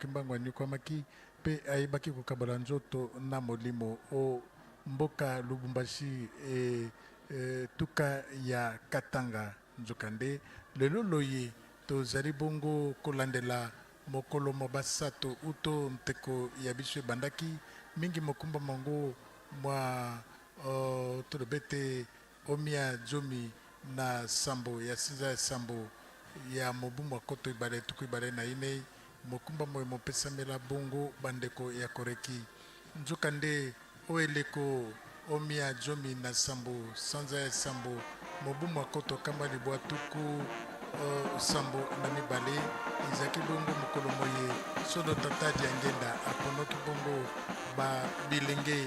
Kimbangu anyokwamaki mpe ayebaki kokabola nzoto na molimo o mboka Lubumbashi e etuka ya Katanga. Nzokande, lelo loye tozali bongo kolandela mokolo mwa basato uto nteko ya biso ebandaki mingi mokumba mwango mwa toloba ete omia zomi na sambo ya sinza ya sambo ya mobu mwa koto ibale tuku ibale na inei, mokumba moye mopesamela bongo bandeko ya Koreki. Nzokande, o eleko omia zomi na sambo sanza ya sambo mobu mwa koto kama libwa tuku sambo na mibale, ezalaki bongo mokolo moye solo tata Diangenda aponoki bongo ba bilenge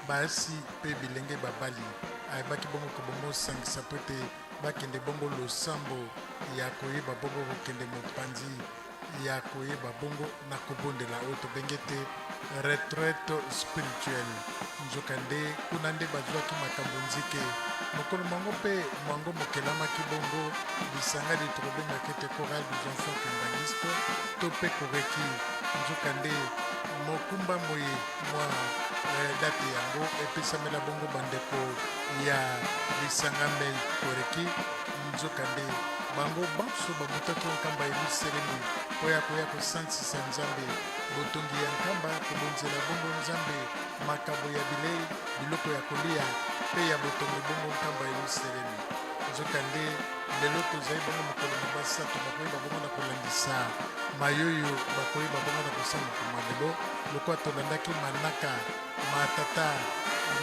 basi mpe bilenge babali, ayebaki bongo kobomosangisa mpo ete bakende bongo losambo ya koyeba bongo kokende mopanzi ya koyeba bongo na kobondela oyo tobengi ete retraite spirituelle. Nzokande kuna nde bazwaki makambo nzike mokolo mwango mpe mwango mokelamaki bongo lisanga lili tokobengaka ete chorale des enfants kimbanguiste to mpe koreki. Nzokande mokumba moye mwa date yango epesamela bongo bandeko ya lisanga mei koreki. Nzokande bango banso babutaki o nkamba Yelusalemi mpo ya koya kosantisisa Nzambe, botongi ya nkamba, kobonzela bongo Nzambe makabo ya bilei, biloko ya kolia, mpe ya botongi bongo nkamba Yelusalemi. Nzokande lelo tozali bongo mokolo mwa basato, bakoyeba bongo na kolandisa mayoyo, bakoyeba bongo na kosala mokolo mwa lelo, lokola tolandaki manaka ma tata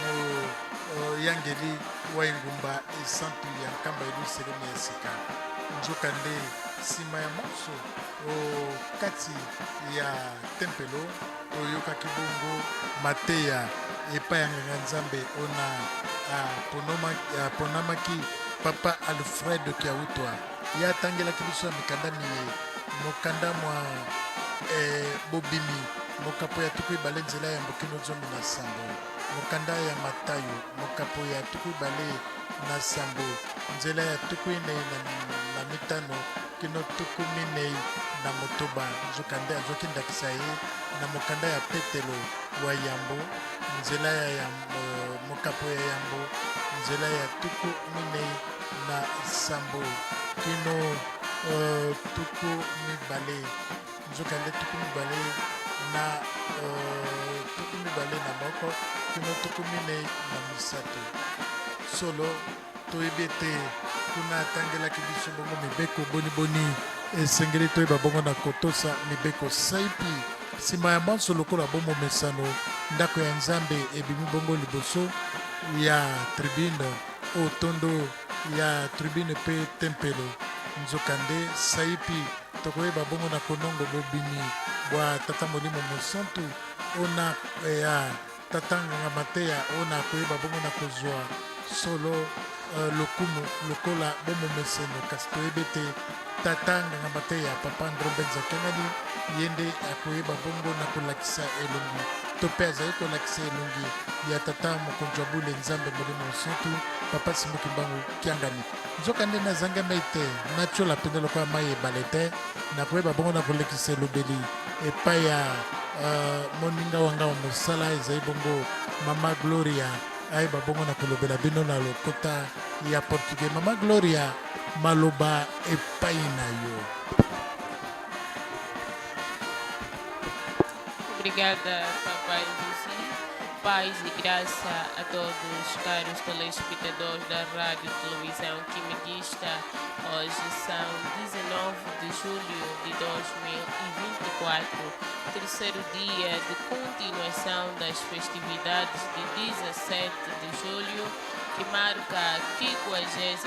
moyangeli wa engumba esantu ya nkamba Yelusalemi ya sika. Nzokande, nsima ya manso, o kati ya tempelo, toyokaki bongo mateya epai ya nganga-nzambe ona aponamaki Papa Alfred Kiautwa. Ye atangelaki biso na mikanda miye mokanda mwa Bobimi, mokapo ya tuku ibale nzela ya yambo kino zomi na sambo, mokanda ya Matayo, mokapo ya tuku ibale na sambo nzela ya tuku inei na mitano kino tuku minei na motoba. Nzokande azwaki ndakisa ye na mokanda ya Petelo wa yambo, nzela ya yambo, mokapo ya yambo nzela ya tuku minei na sambo kino tuku mibale. Nzokande 21 kino 43. Solo toyebi ete kuna atangelaki biso bongo mibeko boniboni esengeli toyeba bongo na kotosa mibeko saipi. Nsima ya manso, lokola bomomesano, ndako ya Nzambe ebimi bongo liboso ya tribune o tondo ya tribune mpe tempelo. Nzokande saipi tokoyeba bongo na konongo bobimi bwa Tata Molimo Mosantu ona ya Tata Nganga Mateya ona akoyeba bongo na kozwa solo lokumu lokola bomomeseno. Kasi toyebi ete Tata Nganga Mateya Papa Andro Mbenza Kiangani ye nde akoyeba bongo na kolakisa elongi to mpe azali kolakisa elongi ya Tata Mokonzi wa Bule Nzambe Molimo Mosantu Papa Simon Kimbangu Kiangani. Nzokande nazangi mai te, natyola mpenza lokola mai ebale te, nakoyeba bongo na kolekisa elobeli epai ya moninga wa ngai wa mosala, ezali bongo Mama Gloria, ayeba bongo na kolobela bino na lokota ya Portugais. Mama Gloria, maloba epai na yo. Obrigada, Papai Lucy. Paz e graça a todos, caros telespectadores da Rádio Televisão Quiminguista. Hoje são 19 de julho de 2024, terceiro dia de continuação das festividades de 17 de julho, que marca 52º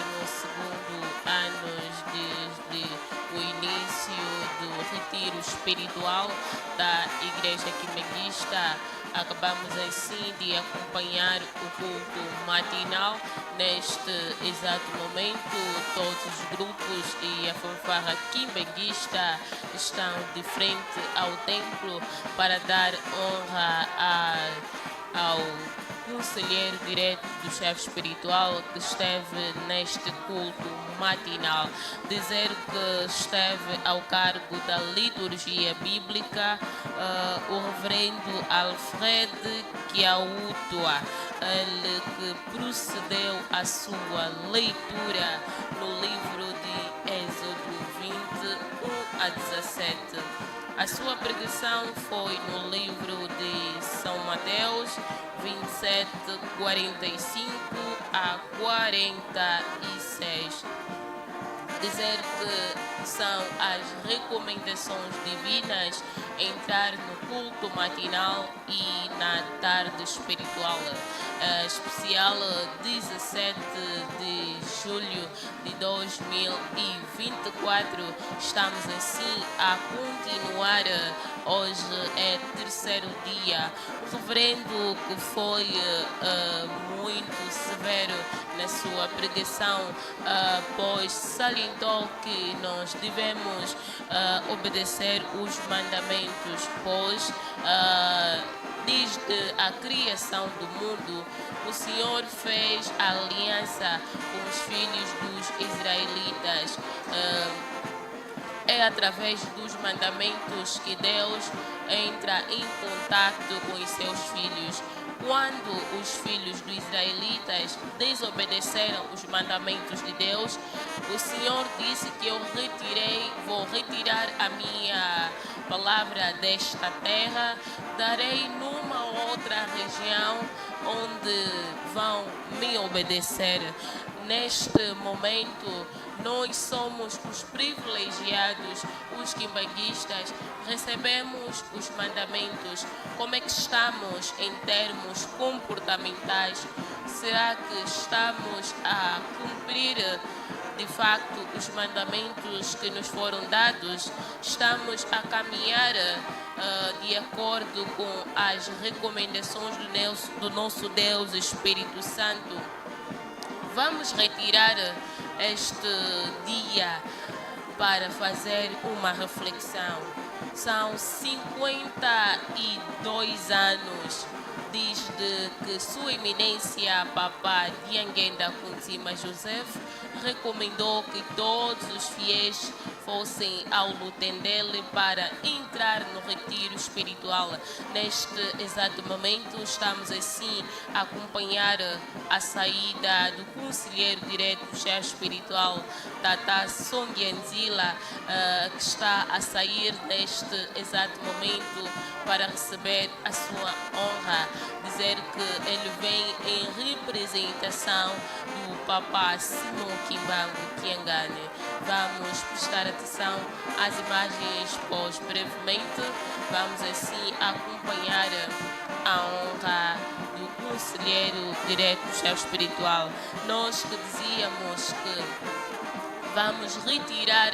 anos desde o início do retiro espiritual da Igreja Quiminguista. Acabamos assim de acompanhar o culto matinal. Neste exato momento, todos os grupos e a fanfarra quimbanguista estão de frente ao templo para dar honra ao conselheiro direto do chefe espiritual que esteve neste culto matinal. Dizer que esteve ao cargo da liturgia bíblica o reverendo Alfred Kiautua, ele que procedeu à sua leitura no livro de Êxodo 21 a 17. A sua pregação foi no livro de São Mateus 27, 45 a 46. Dizer que são as recomendações divinas entrar no culto matinal e na tarde espiritual. Especial 17 de julho de 2024. Estamos assim a continuar. Hoje é terceiro dia. O reverendo que foi muito severo na sua pregação, pois salientou que nós devemos obedecer os mandamentos, pois desde a criação do mundo, o Senhor fez a aliança com os filhos dos israelitas. É através dos mandamentos que Deus entra em contato com os seus filhos. Quando os filhos dos israelitas desobedeceram os mandamentos de Deus, o Senhor disse que eu vou retirar a minha palavra desta terra, darei numa outra região onde vão me obedecer. Neste momento, nós somos os privilegiados, os quimbanguistas, recebemos os mandamentos. Como é que estamos em termos comportamentais? Será que estamos a cumprir de facto os mandamentos que nos foram dados? Estamos a caminhar de acordo com as recomendações do nosso Deus Espírito Santo? Vamos retirar este dia para fazer uma reflexão. São 52 anos desde que Sua Eminência Papa Diangienda Kuntima Joseph recomendou que todos os fiéis fossem ao Lutendele para entrar no retiro espiritual. Neste exato momento estamos assim a acompanhar a saída do conselheiro direto do chefe espiritual Tata Songianzila, que está a sair neste exato momento para receber a sua honra. Dizer que ele vem em representação do Papa Simon Kimbangu Kiangani. Vamos prestar atenção às imagens, pois brevemente vamos assim acompanhar a honra do conselheiro direto do chefe espiritual. Nós que dizíamos que vamos retirar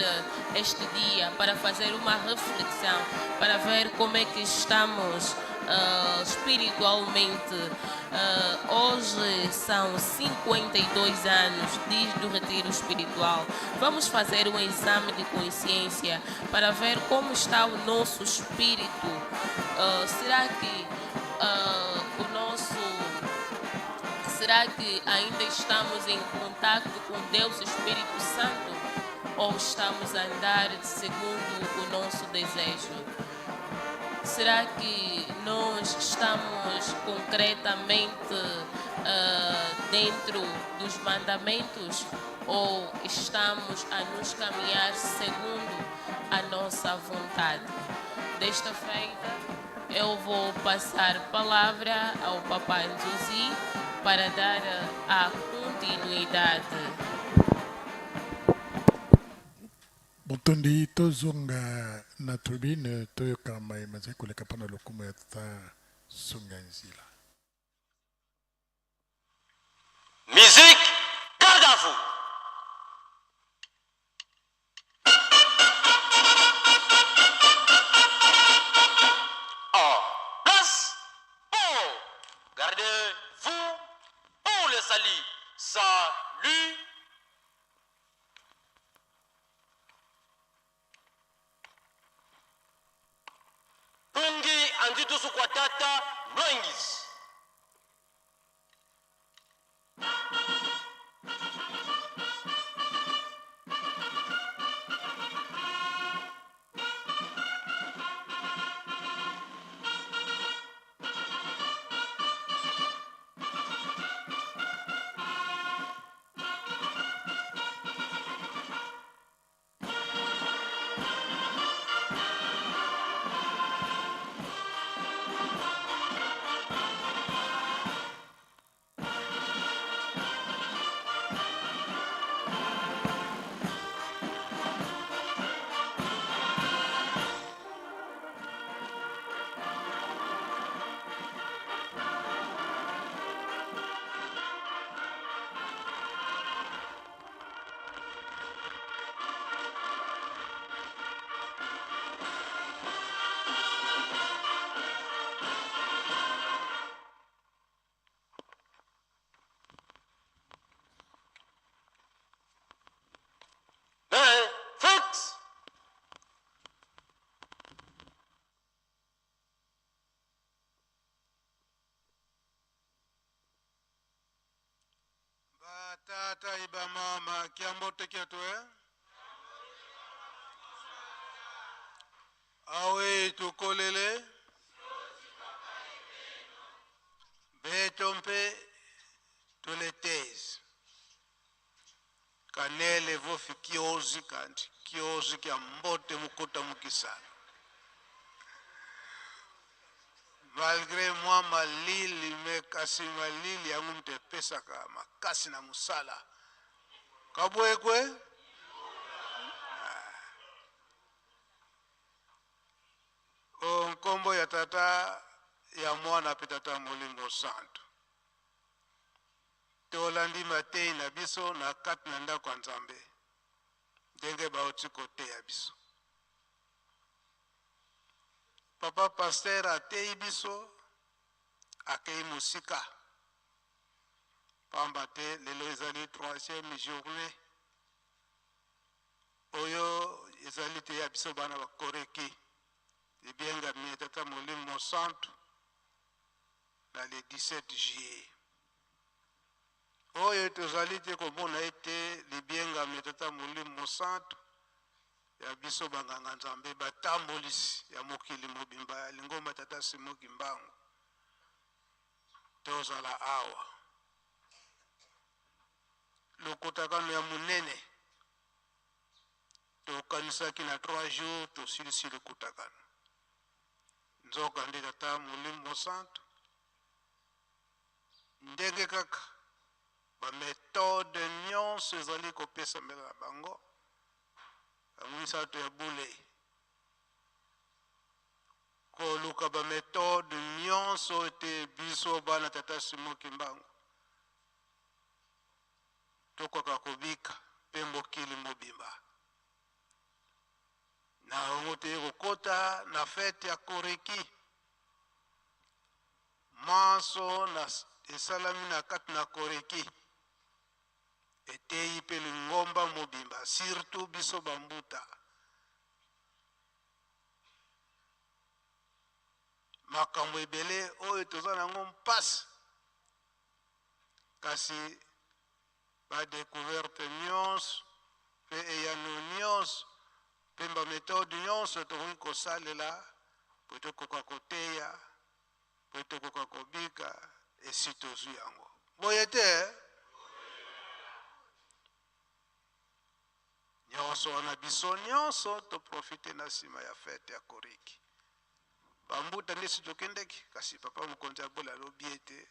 este dia para fazer uma reflexão, para ver como é que estamos espiritualmente. Hoje são 52 anos desde o retiro espiritual. Vamos fazer um exame de consciência para ver como está o nosso espírito. Será que será que ainda estamos em contato com Deus Espírito Santo ou estamos a andar segundo o nosso desejo? Será que nós estamos concretamente dentro dos mandamentos ou estamos a nos caminhar segundo a nossa vontade? Desta feita, eu vou passar a palavra ao Papai Nzuzi para dar a continuidade. Botondi tozonga na tribune toyoka maye mazali koleka mpo na lokumu ya tata Songa Nzila. Musique, garde à vous! En place, bon, gardez-vous pour le salut. Salut! Pungi anditusu kwa tata Lwengis. Ya mbote kietu eh? Awe tukolele beto mpe tuletezi kanele vofi kiozi kandi kiozi kya mbote mukuta mukisala malgre mwa malili me kasi malili yango moto epesaka makasi na mosala kabwekwe. O nkombo ya Tata, ya Mwana mpe Tata Molimo Santu, tolandi mateyi na biso na kati na ndako ya Nzambe ndenge bauti koteya biso. Papa pasteur ateyi biso, akei mosika, pamba te lelo ezali troisième journée oyo ezali te ya biso bana bakoreki ebiengami ya Tata Molimo Mosantu na le 17 juillet. Oyo tozali te komona ete libiengami ya Tata Molimo Mosantu ya biso banganga Nzambe batambolisi ya mokili mobimba ya lingomba Tata Simon Kimbangu tozala awa. Lokotakano ya monene tokanisaki na 3 jours tosilisi lokutakano, nzoka nde Tata Molimo Mosantu ndenge kaka bametode nyonso ezali kopesamela na bango yango misato ya bule koluka bametode nyonso ete biso bana Tata Simon Kimbangu tokoka kobika mpe mokili mobimba. Na yango toye kokota na fete ya Koreki manso na esalami na kati na Koreki eteyi mpe lingomba mobimba, surtout biso bambuta. Makambo ebele oyo toza nango mpasi, kasi badecouverte nyonso mpe eyano nyonso mpe bametode nyonso tokoki kosalela po tokoka koteya, po tokoka kobika, esi tozwi yango. Boye te? Nyonso wana biso nyonso toprofite na nsima ya fete ya Koriki. Bambuta nde si tokendeki, kasi papa mokonzi abola alobi ete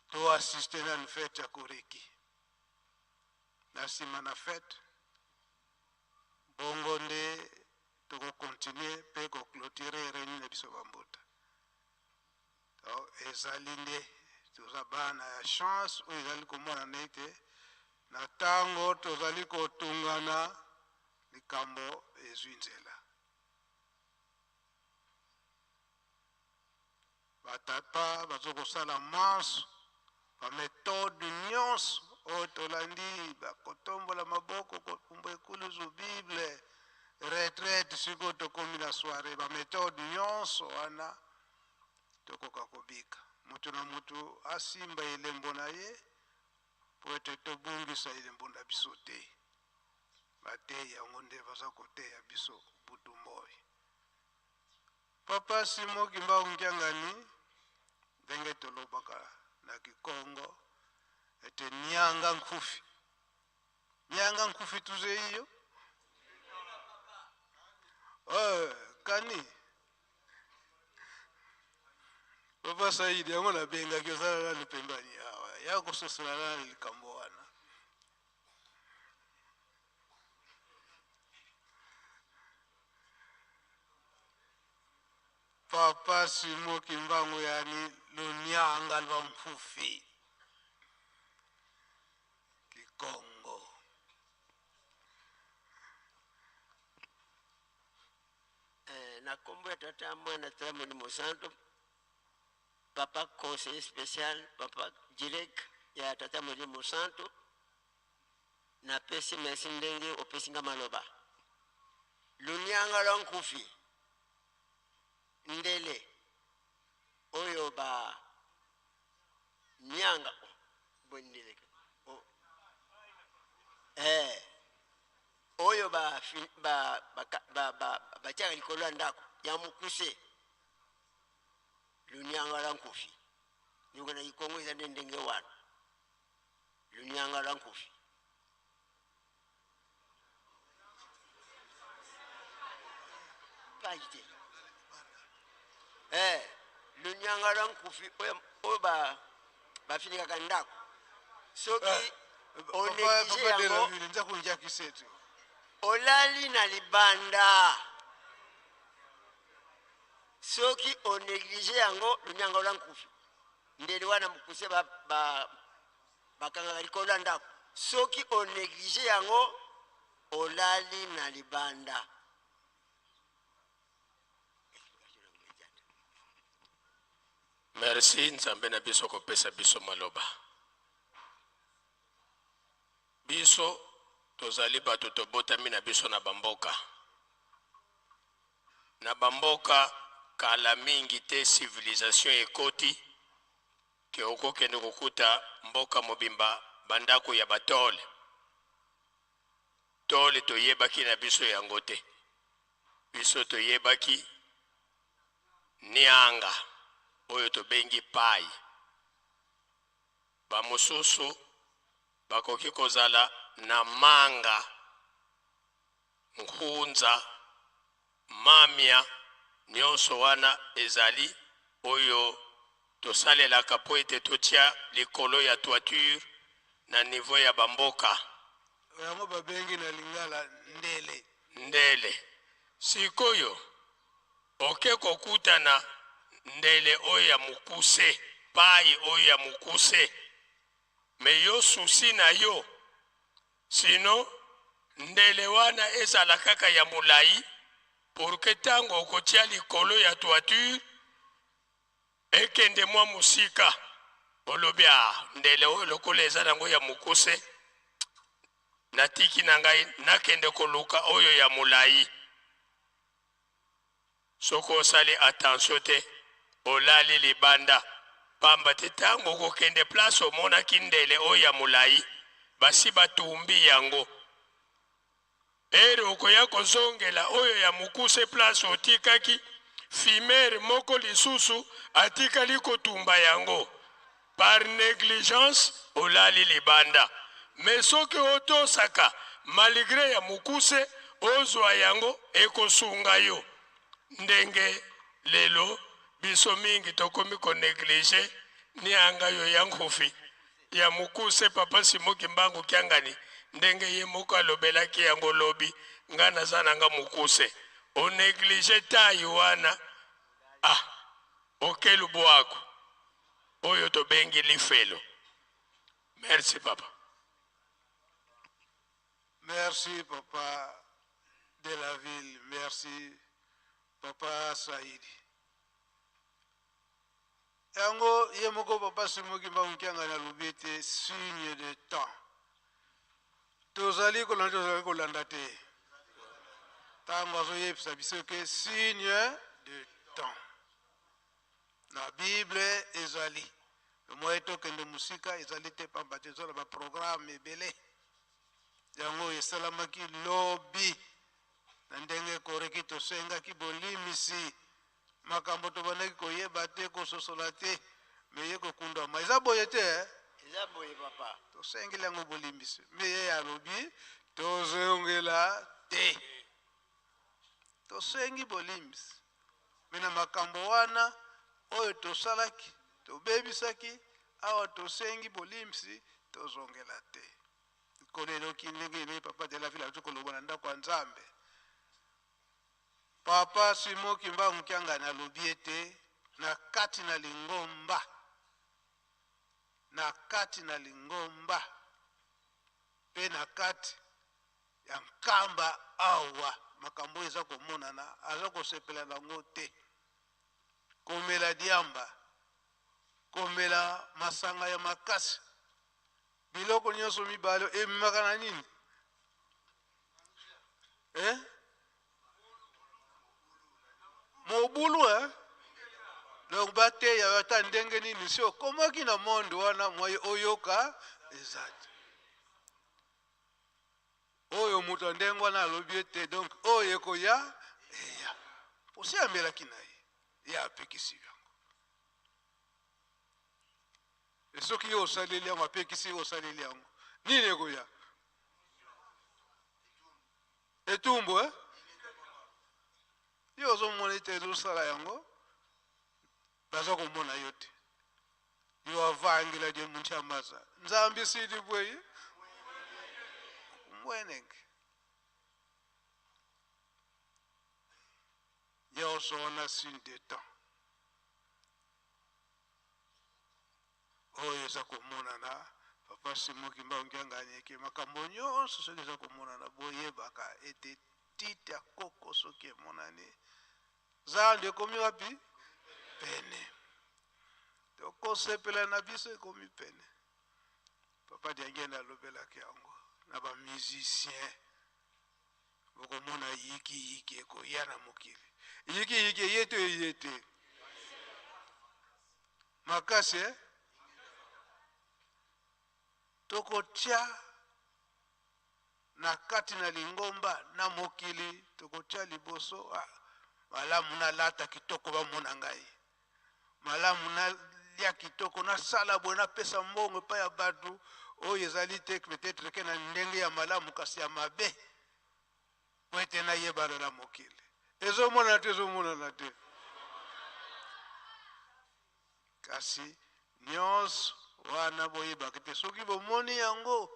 toasiste nanu fete ya Koriki. Na nsima na fete bongo nde tokokontinue mpe koclotire réunion na biso bambuta. Ezali nde toza bana ya chance oyo ezali komonana ete na ntango tozali kotungana likambo ezwi nzela. Batata bazo kosala manso bametode nyonso oyo tolandi, bakotombola maboko, kokumba ekuluzu, bible, retraite, sikoyo tokomi na soirée, bametode nyonso wana tokoka kobika. Moto na moto asimba elembo na ye po ete tobungisa elembo na biso te. Bateyi yango nde baza koteya biso butu moi. Papa Simon Kimbangu Kiangani, ndenge tolobaka na Kikongo ete nianga nkufi, nianga nkufi tuzeiyo kani Papa Saidi yango nabengaki ozala nanu pembani awa ya kososola nanu likambo wana. Papa Simon Kimbangu yani lunyanga lwa mfufi Kikongo. Na kombo ya Tata, Mwana, Tata Molimo Santo, papa conseiller spécial, papa direct ya Tata Molimo Santo, napesi merci ndenge opesi nga maloba. Lunianga lwa nkufi ndele oyo ba nianga bondele oh. Batiaka likolo ya ndako ya mokuse, lunianga lwa nkufi. Ndenge na Kikongo eza nde ndenge wana, lunianga lwa nkufi. Page te. Eh, lunianga lwa nkufi oyo, oyo ba bafinikaka ndako soki Eh, papa onéglige papa de la yango, ville nza kunjakisa etu. Olali na libanda. Soki onéglige yango, lunianga lwa nkufi, ndele wana mokuse bakangaka likolo ya ndako, soki onéglige yango, olali na libanda. Merci Nzambe na biso kopesa biso maloba. Biso tozali bato tobotami na biso na bamboka. Na bamboka kala mingi te civilisation ekoti ke okokende kokuta mboka mobimba bandako ya batole. Tole toyebaki na biso yango te. Biso toyebaki nianga oyo tobengi pai. Bamosusu bakoki kozala na manga, nkunza, mamia, nyonso wana ezali oyo tosalelaka po ete totia likolo ya toiture na niveau ya bamboka. Yango babengi na lingala ndele. Ndele. Sikoyo oke kokutana ndele oyo ya mokuse, pai oyo ya mokuse, me yo susi na yo sino ndele wana ezala kaka ya molai pour que ntango okotia likolo ya toiture ekende mwa mosika. Olobi a ndele oyo lokola eza nango ya mokuse, natiki na ngai nakende koluka oyo ya molai. Soki osali attention te, olali libanda, pamba te ntango okokende place omonaki ndele oyo ya molai, basi batumbi yango. Ere okoya kozongela oyo ya mokuse place otikaki, fumeur moko lisusu atikali kotumba yango. Par négligence olali libanda. Mais soki otosaka malgré ya mokuse ozwa yango, ekosunga yo. Ndenge lelo biso mingi tokomi konéglige nianga yo ya nkufi ya mokuse. Papa Simo Kimbangu Kiangani, ndenge ye moko alobelaki yango lobi, nga naza nanga mokuse, onéglige taille wana, ah, oke lubwaku oyo tobengi lifelo. Merci papa. Merci papa de la ville, merci papa Saidi. Yango ye moko papa Simo Kimbangu Kiangani alobi ete signe de temps. Tozali kolanda, tozali kolanda te. Ntango azoyebisa biso ke signe de temps na Bible ezali moye, tokende mosika ezali te, pamba te eza na baprogramme ebele. Yango esalamaki lobi na ndenge koreki, tosengaki bolimisi makambo tobandaki koyeba te, kososola te, me ye kokundama eza boye te, eh? Eza boye papa. Tosengeli yango bolimbisi, me ye alobi tozongela te. Tosengi bolimbisi, me na makambo wana oyo tosalaki, tobebisaki awa, tosengi bolimbisi, tozongela te. Nkolo eloki ndenge eme papa de la ville azo koloba na ndako ya Nzambe. Papa Simo Kimbangu Kiangani alobi ete na kati na lingomba, na kati na lingomba mpe na kati ya nkamba awa, makambo oyo eza komonana, aza kosepela nango te. Komela diamba, komela masanga ya makasi, biloko nyonso mibale ememaka na nini, eh? Mobulu, eh? Donc bateya yo ata ndenge nini, si okomaki na monde wana, mwa oyoka eza te. Oyo moto ya ndenge wana alobi ete donc oyo ekoya eya posi amelaki na ye, ye apekisi yango. E soki yo osaleli yango, apekisi yo osaleli yango, nini ekoya? Etumbu eh? Yo ozomona ete ezosala yango, baza komona yo te. Yo avangela die munchamaza nzambi sili bweye mwenenge nyonso wana signe de temps oyo eza komonana. Papa Simon Kimbangu Kiangani eke makambo nyonso soki eza komonana, boyebaka ete tite ya koko soki emonani, zando ekomi wapi? Pene. Tokosepela na biso ekomi pene. Papa Diangenda alobelaki yango na ba musicien, bokomona yiki yiki ekoya na mokili. Yiki yiki eye to eye te makasi eh? Tokotia na kati na lingomba na mokili, tokotia liboso ah, malamu nalata kitoko bamona ngai, malamu nalia kitoko, nasala boye, napesa mbongo epai ya bato oyo ezali te peut-être ke na ndenge ya malamu kasi ya mabe, po ete nayebana na mokili. Ezomonana te, ezomonana te, kasi nyonso wana boyebaka te soki bomoni yango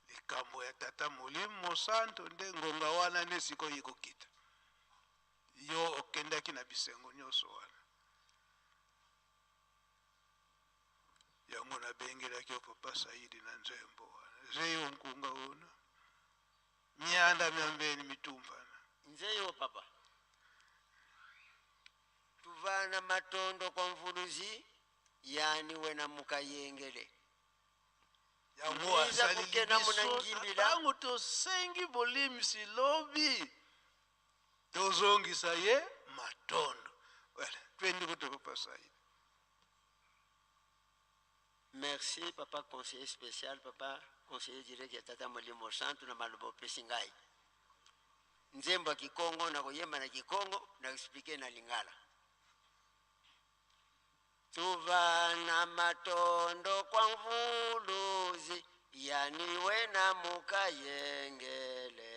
likambo ya Tata Molimo Mosanto nde ngonga wana nde sikoyo ekokita. Yo okendaki na bisengo nyonso wana, yango nabengelaki yo Papa Saidi na nzembo wana zeyo nkunga ona mianda miambeni mitumbana nzeyo papa tuvana matondo kwa mvuluzi yani wena mukayengele. Yango Mwiza asaleli kukena biso munangimbila. ntango tosengi bolimisi lobi tozongisa ye matondo. Voilà, twendi kutu Papa Saidi. Merci papa conseiller spécial, papa conseiller direct ya Tata Molimo Santu na maloba opesi ngai. Nzembo ya Kikongo na koyemba na Kikongo na expliquer na Lingala. Tuvana matondo kwa mvuluzi yani wena mukayengele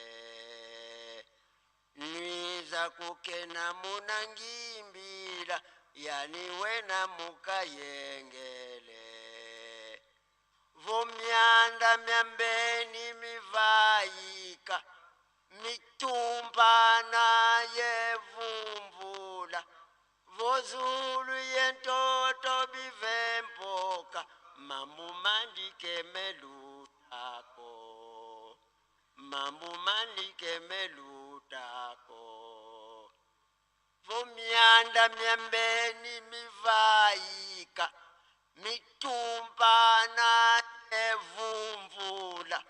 nwiza kukena munangimbila yani wena mukayengele vomyanda myambeni mivayika mitumbana yevumvula vozulu yentoto bivempoka mambu mandike melutako mambu mandike melutako vomyanda myambeni mivayika mitumbana evumvula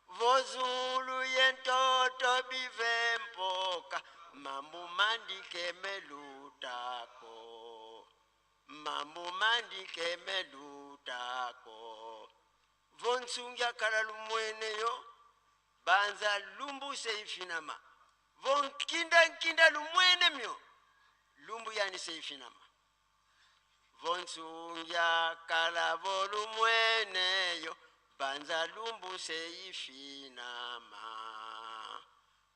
vozulu yentoto bivempoka mambu mandike melutako mambu mandike melutako vonsungia kala lumweneyo banza lumbu seifinama vonkinda nkinda lumwene myo lumbu yani seifinama vonsungia kala volumweneyo banza lumbu seifinama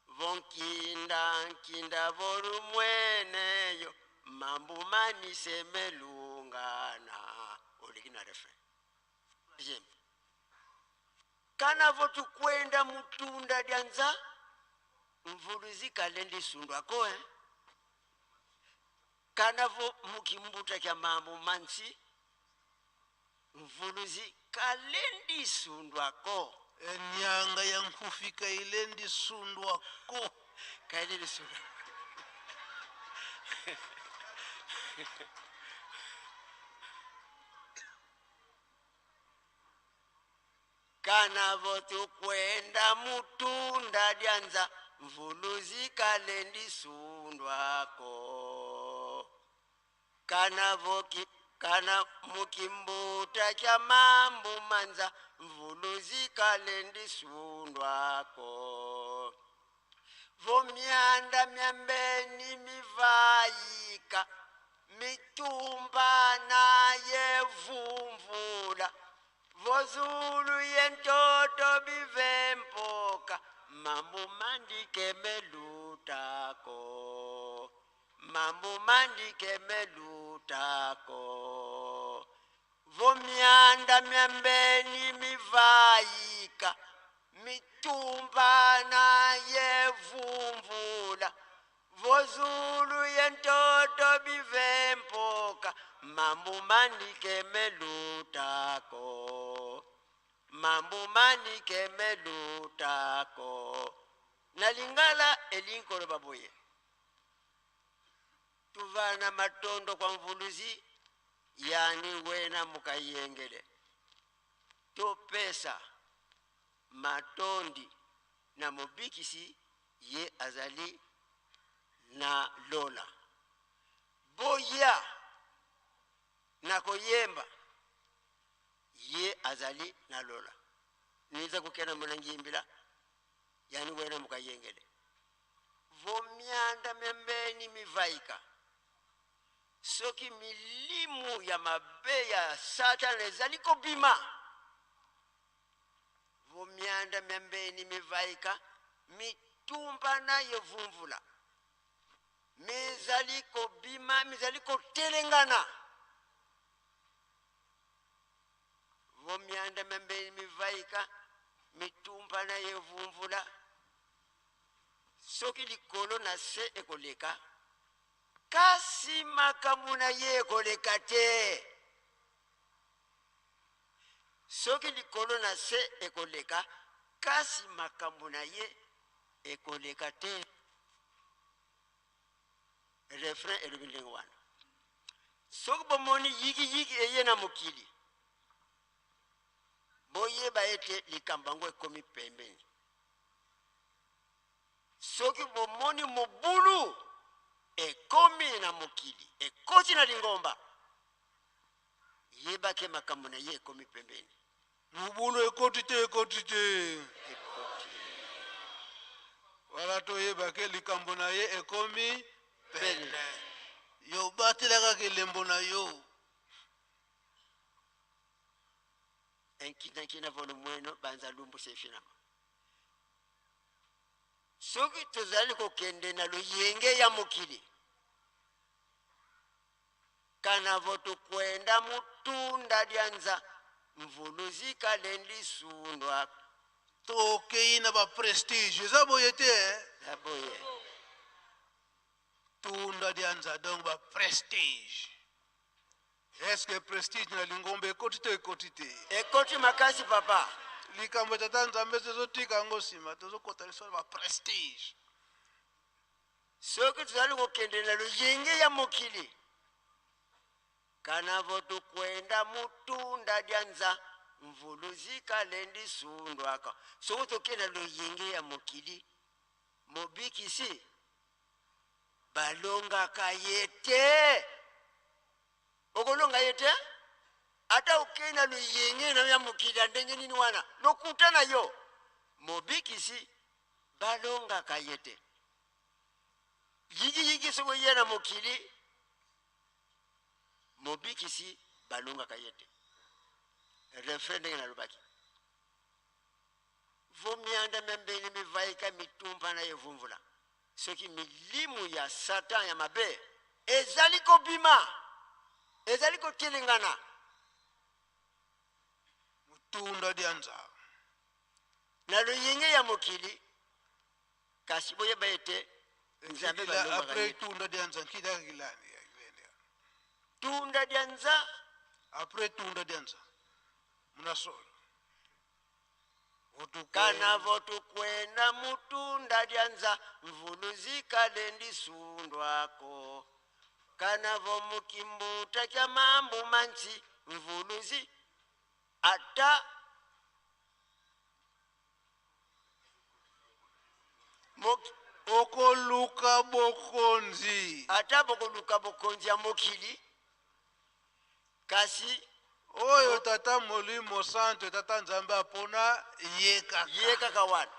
vonkinda nkinda volumweneyo mambu mani semelungana oliki na refrain. Troisième. Kana votukwenda mutunda dyanza mvuluzi kalendi sundwako eh? Kana vo mukimbuta kya mambu mansi mvuluzi kalendi sundwako enyanga ya nkufika ilendi sundwako kalendi sundwako. Kana votukwenda mutunda dyanza mvuluzi kalendi sundwako kana voki Kana mukimbuta kya mambu manza mvuluzi kale ndisundwako. Vomyanda myambeni mivayika mitumba naye vumvula vozulu yentoto bivempoka mambu mandike melutako mambu mandike melutako. Vomyanda myambeni mivayika mitumba naye vumvula vozulu yentoto bivempoka mambu mandike melutako mambu manike melutako. Na lingala elingi koloba boye tuvana matondo kwa mvuluzi yani wena mukayengele topesa matondi na mobikisi ye azali na lola. Boya na koyemba ye azali na lola. Niza kukena munangimbila yani wena mukayengele vomyanda membeni mivaika soki milimu ya mabe ya satana ezali kobima vomyanda myambeni mivaika mitumba naye vumvula mizali kobima mizali kotelengana. Vomyanda myambeni mivaika mitumba naye vumvula soki likolo na se ekoleka kasi makambo na ye ekoleka te. Soki likolo na se ekoleka kasi makambo na ye ekoleka te. Refrain elobi ndenge wana. Soki bomoni yikiyiki eye na mokili boyeba ete likambo yango ekomi pembeni. Soki bomoni mobulu ekomi na mokili ekoti na lingomba yebake makambo na ye ekomi pembeni. Mobulu ekoti te ekoti te. Ekoti. Wala toyebake likambo na ye ekomi pene. Pene. Yo batelaka elembo na yo. Enkinankina volo mweno banza lumbu sefinama. Soki tozali kokende na loyenge ya mokili kana votukwenda mutunda lyanza mvuluzi kale ndisundwa. Tokei na baprestige eza boye te eh? Eza boye. Tunda lyanza donc baprestige. Est-ce que prestige na lingomba ekoti to ekoti te? Ekoti makasi papa. Likambo ya tata nzambe tozotika yango nsima tozokota liso na baprestige. Soki tozali kokende na loyenge ya mokili kana votukwenda mutunda lyanza mvuluzi kale ndisundwaka. Soki tokende na loyenge ya mokili mobikisi balongaka ye te. Okolonga ye te ata okei na loyenge na ya mokili ya ndenge nini wana lokuta na yo mobikisi balongaka ye te. Yikiyiki soki oye na mokili mobikisi balongaka ye te. Refrain ndenge nalobaki vomianda myambeni mivaika mitumba na evumvula soki milimu ya satan ya mabe ezali kobima ezali kotelengana. Mutunda lyanza na loyenge ya mokili kasi boyeba ete nzambe balongaka après ye te. Tunda lyanza nkidaka kilani. Tunda lyanza après tunda lyanza munasolo. Kana votukwenda mutunda lyanza mvuluzi kale ndisundwako. Kana vomukimbuta kya mambu mansi mvuluzi ata okoluka bokonzi ata bokoluka bokonzi ya mokili Kasi Oyo Tata Molimo Santu, Tata Nzambe apona ye kaka. Ye kaka wana.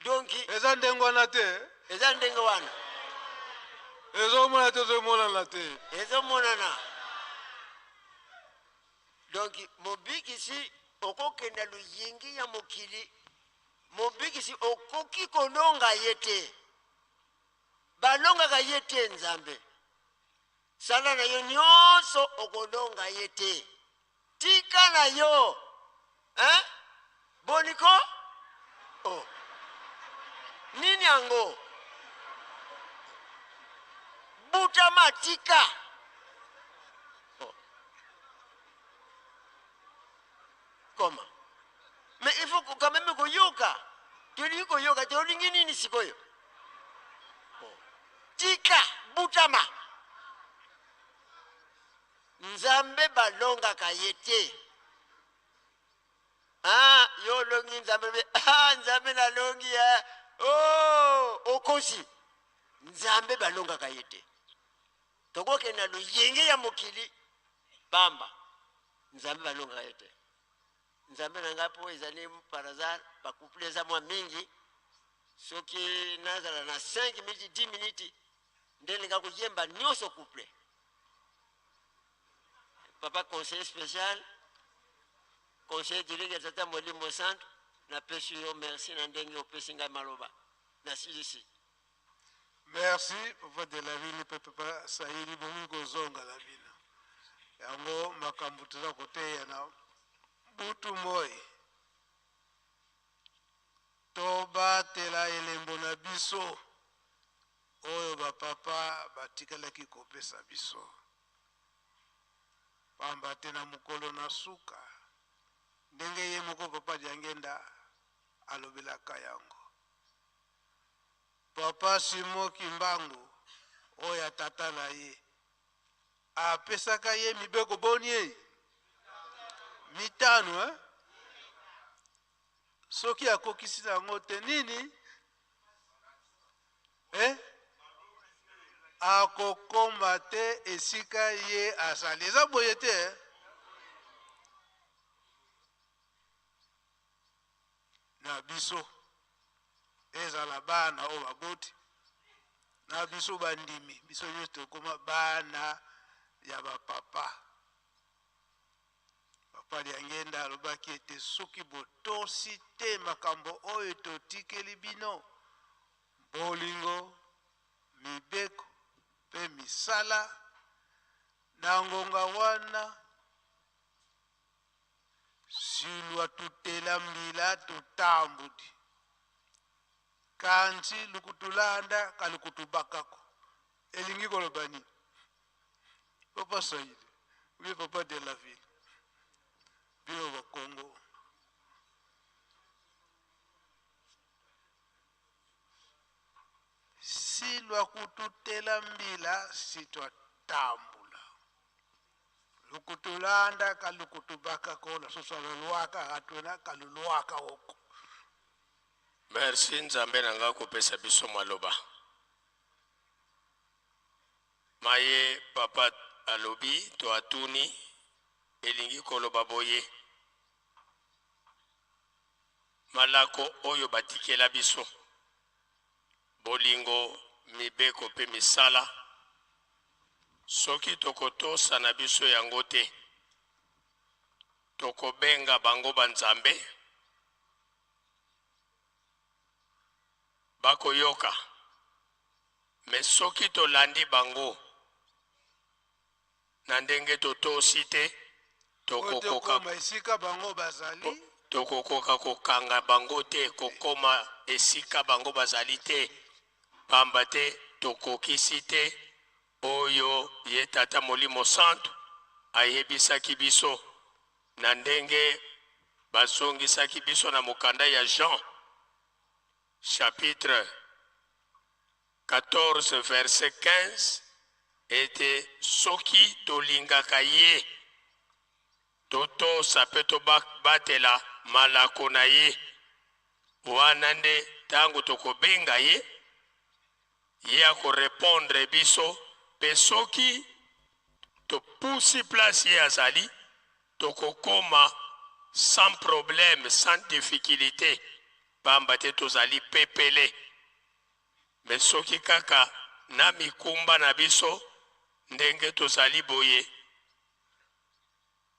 Donc eza ndenge wana te. Eza ndenge wana. Ezomonana te, ezomonana te. Ezomonana. Donc mobikisi okokenda luyingi ya mokili, mobikisi okoki kolonga ye te. Balongaka ye te Nzambe. Sala na yo nionso okolonga ye te. Tika na yo. Hein? Boni ko? Oh. Nini yango? Butama tika. Oh. Comment? Mais il faut quand même koyoka. Tolingi koyoka te, olingi nini sikoyo? Oh. Tika butama. Nzambe balongaka ye te. Ah, yo olongi Nzambe, be, ah, Nzambe nalongi eh. Oh, okosi. Nzambe balongaka ye te. Tokokende na loyenge ya mokili pamba. Nzambe balongaka ye te. Nzambe na ngai mpo ezali par hasard ba couple eza mwa mingi soki nazala na 5 minutes 10 minutes nde linga koyemba nyonso couple. Papa conseiller spécial, conseiller direct ya Tata Molimo Santu, napesi yo merci na ndenge opesi ngai maloba. Nasilisi. Merci papa de la ville pe papa Saïli bokoki kozonga na bino. Yango makambo toza koteya na butu moi. Tobatela elembo na biso oyo ba papa batikalaki kopesa biso. Pamba te na mokolo na suka, ndenge ye moko papa Diangenda alobelaka yango. Papa Simon Kimbangu oyo ya tata na ye apesaka ye mibeko boni e? Mitano eh? Soki akokisi na yango te nini eh? Akokoma te esika ye azali. Eza boye te eh? Na biso, ezala bana oyo baboti na biso bandimi, biso nyonso tokoma bana ya bapapa. Papa Diangenda alobaki ete soki botosi te makambo oyo totikeli bino, bolingo, mibeko mpe misala, na ngonga wana Silwa tutela mbila tutambudi, kansi lukutulanda kalukutubakako. Elingi koloba nini? Papa Swahili ou bien papa de la ville, bino ba Congo. Silwa kututela mbila sitwa tambula. Lukutulanda kalukutubaka kola sosala lwaka katwena kalulwaka oko. Merci Nzambe na nga kopesa biso maloba maye papa alobi to atuni elingi koloba boye malako oyo batikela biso Bolingo, mibeko mpe misala, soki tokotosa na biso yango te, tokobenga bango banzambe, bakoyoka. Mais soki tolandi bango na ndenge totosi te, tokokoka Tokoma esika bango bazali. Tokokoka kokanga bango te, kokoma esika bango bazali te, pamba te tokokisi te oyo ye Tata Molimo Santu ayebisaki biso na ndenge bazongisaki biso na mokanda ya Jean chapitre 14 verset 15 ete soki tolingaka ye totosa mpe tobatela malako na ye, wana nde ntango tokobenga ye, ye akorepondre biso. Mpe soki Topusi place ye azali, tokokoma sans problème, sans difficulté, pamba te tozali pepele. Mais soki kaka na mikumba na biso ndenge tozali boye,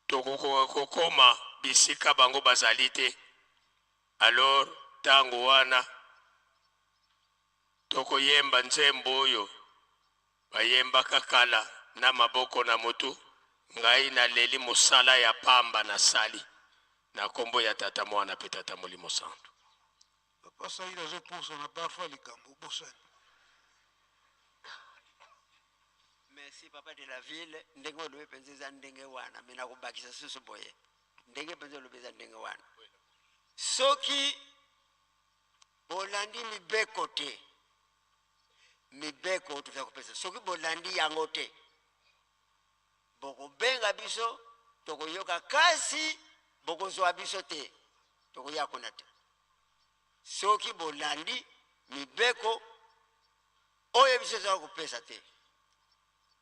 tokokoka kokoma bisika bango bazali te. Alors tango wana tokoyemba nzembo oyo bayembaka kala na maboko na mutu, ngai naleli mosala ya pamba nasali, na kombo ya Tata, Mwana pe Tata Molimo Santu. Papa Saïd azopusana parfois likambo obosani. Merci papa de la ville, ndenge olobi mpenza eza ndenge wana, me nakobakisa susu boye, ndenge mpenza olobi eza ndenge wana. Soki bolandi mibeko te, mibeko oyo toza kopesa, soki bolandi yango te, bokobenga biso, tokoyoka, kasi bokozwa biso te, tokoya kuna te. Soki bolandi mibeko oyo biso toza kopesa te,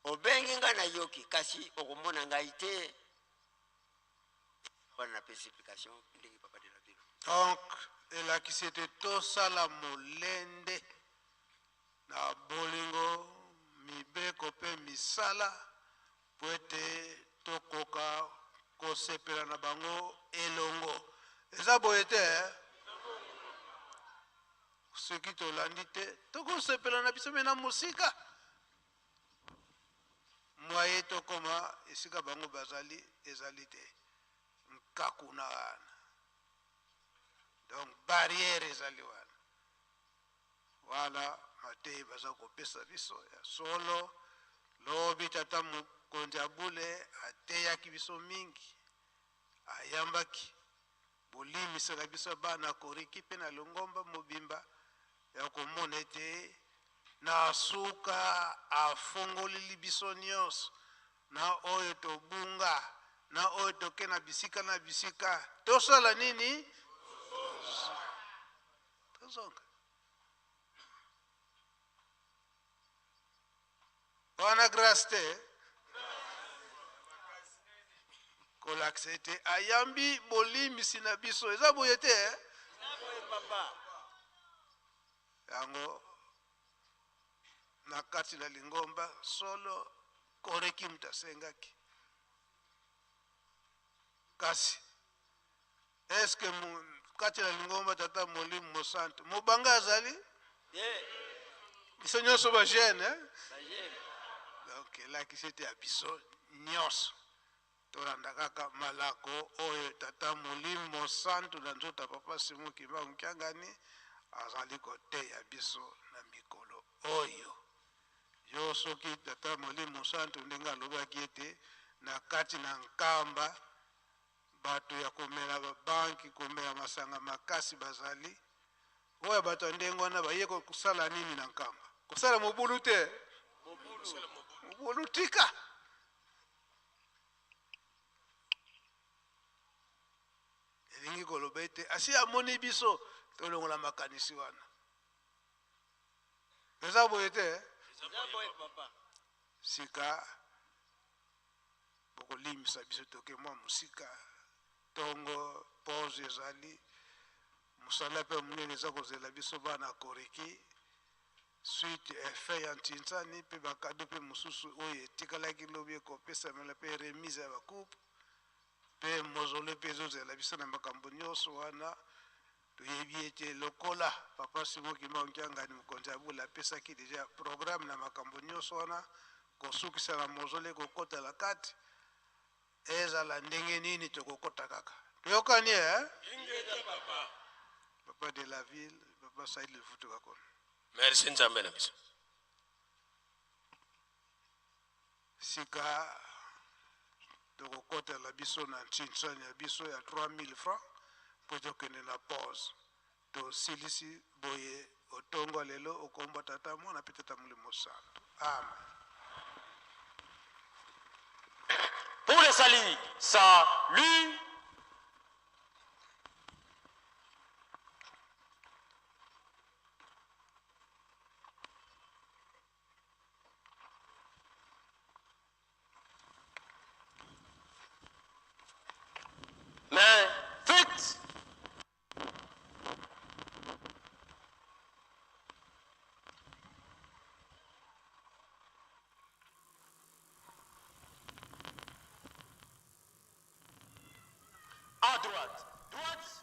obengi ngai nayoki, kasi okomona ngai te. Wana napesi explication ndenge papa de la ville. Donc elakisi ete tosala molende na bolingo, mibeko mpe misala mpo ete tokoka kosepela na bango elongo. Eza boye te eh? Soki tolandi te, tokosepela na biso me na mosika. Mwaye tokoma esika bango bazali ezali te. Nkakuna wana. Donc barrière ezali wana. Wana mateyi baza kopesa biso ya solo. Lobi tata mokonzi ya bule ateyaki biso mingi, ayambaki bolimbisaka biso bana Koriki mpe na lingomba mobimba ya komona ete na suka afongoleli biso nyonso, na oyo tobunga, na oyo toke na bisika na bisika, tosala nini? Tozonga. Wana grâce te, kolakisa ete ayambi bolimbisi na biso. Eza boye te eh? Yango na kati na lingomba solo koreki moto asengaki, kasi eske kati na lingomba tata molimo mosantu mobanga azali? Biso nyonso ba jeune eh? Donc elakisi ete ya biso nyonso tolanda kaka malako oyo tata molimo mosantu na nzoto ya papa Simon Kimbangu Kiangani azali koteya biso na mikolo oyo. Yo soki tata molimo mosantu ndenge alobaki ete na kati na nkamba bato ya komela babanki, komela masanga makasi bazali, oyo bato ya ndenge wana baye kosala nini na nkamba? Kosala mobulu te, mobulu tika. Elingi koloba ete asi amoni biso tolongola makanisi wana. Eza boye te? Sika bokolimbisa biso toke mwa mosika, tongo pause ezali, mosala mpe monene eza kozela biso bana Koriki, suite effet ya ntinsani mpe bakado mpe mosusu oyo etikalaki lobi ekopesamela mpe remise ya bacoupe mpe mozole mpe ezozela biso na makambo nyonso wana. Toyebi ete lokola papa Simon Kimbangu Kiangani mokonzi ya bula apesaki deja programme na makambo nyonso wana, kosukisa na mozole kokota na kati, ezala ndenge nini tokokota kaka. Toyokani eh? Papa de la ville, papa Saïd Lefutu Kakono. Merci Nzambe na biso. Sika tokokotela biso na ntinsani ya biso ya 3000 francs mpo tokende na pause. Tosilisi boye otongo lelo okomba tata mwana mpe tata molimo santu. Amen. Pour le salut, salut. droite, droite.